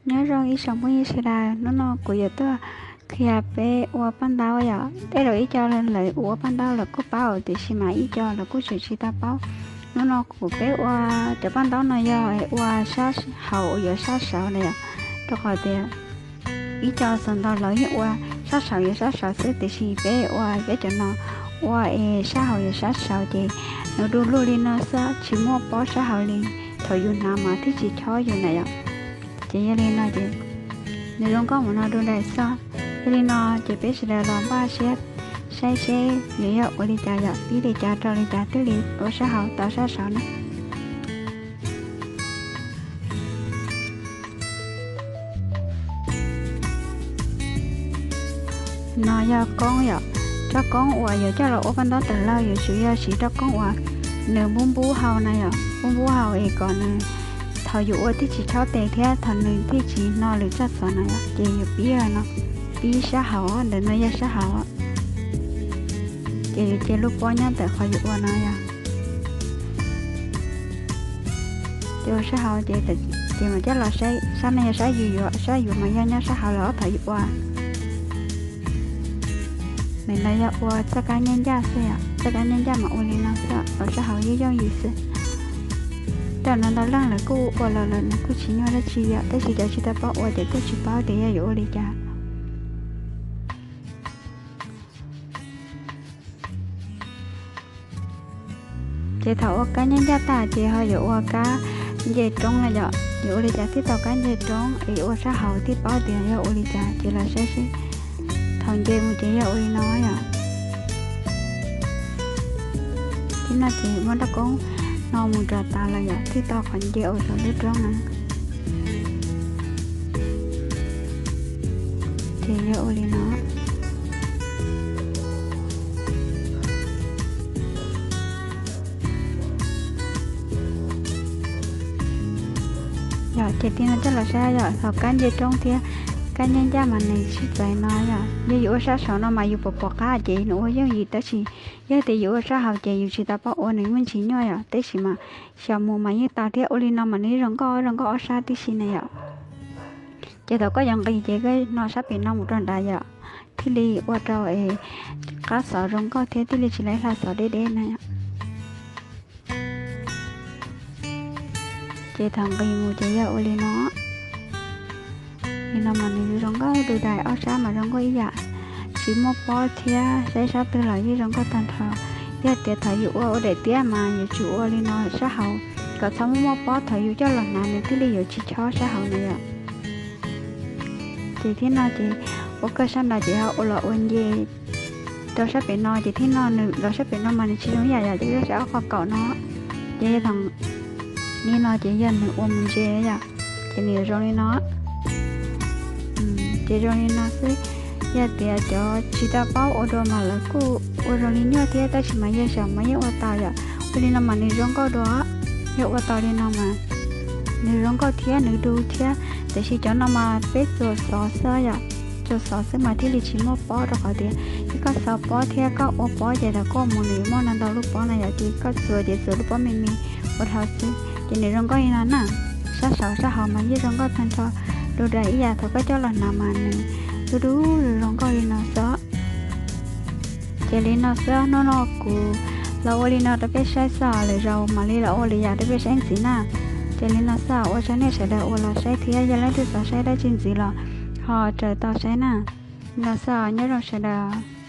Nyob zoo ib tsoom phooj ywg sawv daws, hnub no kuv yuav tuaj qhia peb ua paj ntaub yom. Tej zaum ib co lawv ua paj ntaub lawv kuj paub tiam sis mas ib co lawv kuj tseem tsis tau paub. Hnub no kuv peb ua cov paj ntaub no yog ua sab hauv yuav sab saud na yom, rau qhov tias ib co xav ntau lawv yeej ua sab saud yuav sab saud xwb, tiam sis peb ua peb cov no ua es sab hauv yuav sab saud ces nws du lug li no xwb tsis muaj pob sab hauv li, thaum yus hnav mas thiaj tsis chob yus na yom. Ces yog li no ces nws zoo nkauj mus no du daim xwb. Yog li no ces peb sawv daws los npaj siab saib seb yuav yog ua li cas yom, pib li cas rau li cas thiaj li ua sab hauv tau sab saud na. No yog koob yom, rab koob uas yuav coj los ua paj ntaub tawm laug yuav tsum yog siv rab koob uas nws npub npub hau na yom, npub npub hau es kom nws thaum yus ua thiaj tsis chob tes thiab thaum nws thiaj tsis hno lwm zaj xov na yom. Ces yus pib no, pib sab hauv, ntawm no yog sab hauv. Ces yus cia lub pob nyob ntawm qhov yus ua no yom. Ces ua sab hauv ces, ces mam coj los saib, sab no yog sab yus yuav, sab yus mas yog nyob sab hauv lawm ob thaum yus ua. Ntawm no yog ua txoj kab ncej ncaj xwb yom, txoj kab ncej ncaj mas ua li no xwb, ua sab hauv yooj yooj yim xwb. Tej no ntau leej lawv kuj ua los lawm nws kuj tsis nyuaj dab tsi yom, tab sis cov tsis tau paub ua ces kuj tsis paub tias yog yuav ua li cas. Ces thaum ua kab ncej ncaj tag ces ho yuav ua kab nce roob na yom. Yuav ua li cas thiaj tau kab nce roob es yuav ua sab hauv thiaj paub tias yog ua li cas ces los saib seb. Thaum nce mus ces yog ua li no yom. Thib no ces muab rab koob no mus rau tas los yom thiaj tau qhov nce ua saum lub roob na. Ces yog ua li no. Yog ces thib no coj los saib yom, thaum kab nce roob thiab kab ncej ncaj mas nws sib txais no yom. Yog yus ua sab saud no mas yus pom pom qab ces nws ua yooj yim, tab sis yog tias yus ua sab hauv ces yus tsis tau paub ua nws muaj ntsis nyuaj yom, tab sis mas xyaum mus mas yeej tau thiab. Ua li no mas nws zoo nkauj zoo nkauj ob sab tib si na yom. Ces thaum koj yuav nqis ces koj hno sab pem no mus rau nrad yom, thiaj li ua rau es qab xov zoo nkauj thiab thiaj li tsis laib hla xov deb deb na yom. Ces thaum nqis mus ces yog ua li no. Li no mas nws zoo nkauj du dais, ob sab mas zoo nkauj ib yam, tsis muaj pob thiab, saib sab twg los yeej zoo nkauj tag nrho. Yog tias thaum yus ua ua daim tiab mas yuav tsum ua li no sab hauv kom txhob muaj muaj pob, thaum yus coj los hnav nws thiaj li yuav tsis chob sab hauv na yom. Ces thib no ces ua koj sab nrad ces ho ua los ua nce rau sab pem no, ces thib no nws los sab pem no mas nws tsis zoo ib yam yom, ces koj saib ob qho kaum no. Ces yog thaum li no ces yog nws ua mus ntse yom, ces nws yuav zoo li no. Ces zoo li no xwb. Yog tias cov tsis tau paub ua dua mas lawv kuj ua zoo li nyuaj thiab, tab sis mas yog xyaum mas yeej ua tau yom. Ua li no mas nws zoo nkauj dua. Yog ua tau li no mas nws zoo nkauj thiab nws du thiab, tiam sis cov no mas peb txuas xov xwb yom. Txuas xov xwb mas thiaj li tsis muaj pob, rau qhov tias yog koj xov pob thiab koj ua pob ces thaum koj mus nws yuav muaj ntau ntau lub pob na yom, ces koj txuas ces txuas lub pob me me ua dhau xwb. Ces nws zoo nkauj li no na. Sab saud sab hauv mas yeej zoo nkauj tag nrho, du dais ib yam, thaum koj coj los hnav mas nws du du zoo nkauj li no xwb. Ces li no xwb, hnub no kuv los ua li no rau peb saib xwb, lwm zaus mam li los ua lwm yam rau peb saib ntxiv na. Ces li no xwb, ua tsaug nej sawv daws uas los saib thiab, yog leej twg xav saib dab tsi ntxiv los ho raws tau saib na. Li no xwb, nyob zoo sawv daws.